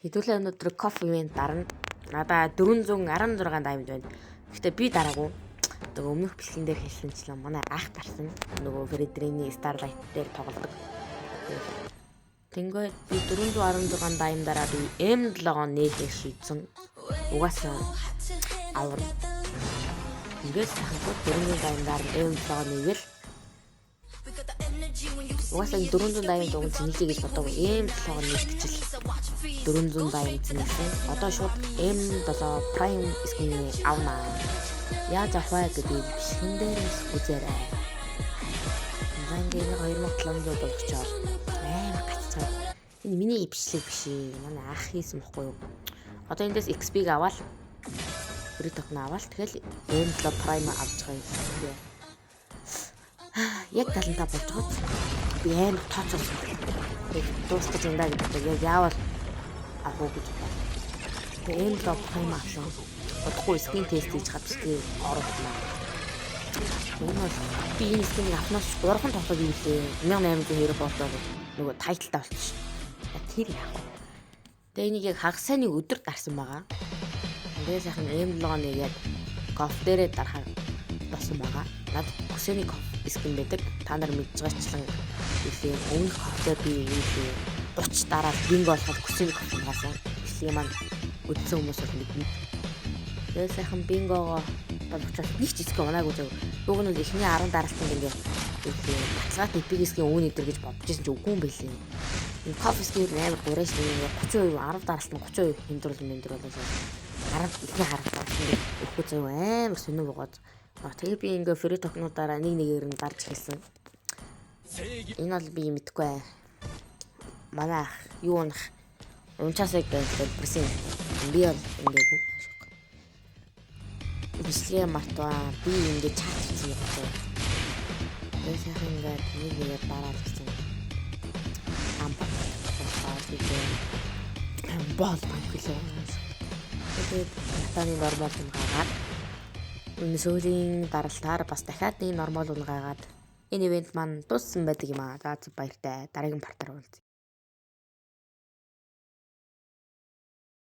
Хэдүүлээ өнөөдөр KOF event дарна. Надаа 416 diamond байна. Гэхдээ би дараагүй. Нөгөө өмнөх бичлэгэн дээр хэлсэнчлэн манай ах дарсан. Нөгөө Fredrinn-ий Starlight дээр тоглодог. Тэнгүүд би 416 diamond-аараа би M7-оо нээлээ шийдсэн. Угаасаа авар. Ингээд сайхан 400 diamond-аар M7-оо нээгээл, угаасаа 400 diamond уг цэнэглэе гэж бодоагүй. M7-оо нэгтгэжил 400 diamond цэнэглэсэн. Одоо шууд M7 Prime skin авнаа. Яаж авах вэ гэдгийг бичлэгэн дээрээс үзээрэй. За, ингээ энийг 2700 болгочоор амар гаццаад. Энэ миний бичлэг биш ээ. Манай ах хийсэн бохгүй юу? Одоо эндээс XP-г аваад, free token аваад, тэгэл M7 Prime авч байгаа юм. Яг 75 болж байгаа. Би амар тооцоолсон. Яг дуусгаж юм да гэдэг. Яг яавал авах уу гэж бодлоо. Тэгээ M7 Prime авсан. Удахгүй skin тест хийж хад бичлэгээ оруулнаа. Энэ бол би энэ skin-ийг авснаас 3хан тоглоод ийлээ. 1800 hero болтоор нөгөө title-тай болчих. Тэр яах вэ? Тэгээ энийг яг хагас сайнны өдөр дарсан байгаа. Тэгээ сайхан M7 нэгээд KOF дээрээ дарахаар болсон байгаа. Надад Gusion-ы KOF skin байдаг. Та нар мэдж байгаачлан үлээ өмнөх KOF дээр би үлээ 30 дараад бинго болоход Gusion-ы KOF унгаасан. Бичлэгийн маань үзсэн хүмүүс бол мэднэ. Тэгээ сайхан бингогоо болгочоод нэг ч skin унаагүй зав. Уг нь бол эхний 10 даралтанд ингээ үлээ баталгаатай epic skin үүн өдр гэж бодож исэн чи үгүй юм байлээ. Энэ KOF skin амар гурайш нэг ингээ 30%, 10 даралтанд 30% хэмдрүүл мэмдрүүлээ. 10 эхний 10 даралт ингээ өгөхгүй зав, амар сонир богоод. Тэгээ би ингээ free token-уудаараа нэг нэгээр нь дарж эхэлсэн. Энэ бол би мэдэхгүй. Манай ах юу унах унчаасаа гэж дэлбэрсэн. Би бол ингээгүй. Бичлэгээ мартваа. Би ингээ чат хийсэн юм байна. Тэгээ сайхан ингээд нэг нэгээр дараад ирсэн. Амба. Бол банк лээ. Тэгээд Натаны normal унгаагаад, энэ сүүлийн даралтаар бас дахиад нэг normal унгаагаад энэ event маань дууссан байдаг юм аа. За, баяртай. Дараагийн part-аар уулзъя.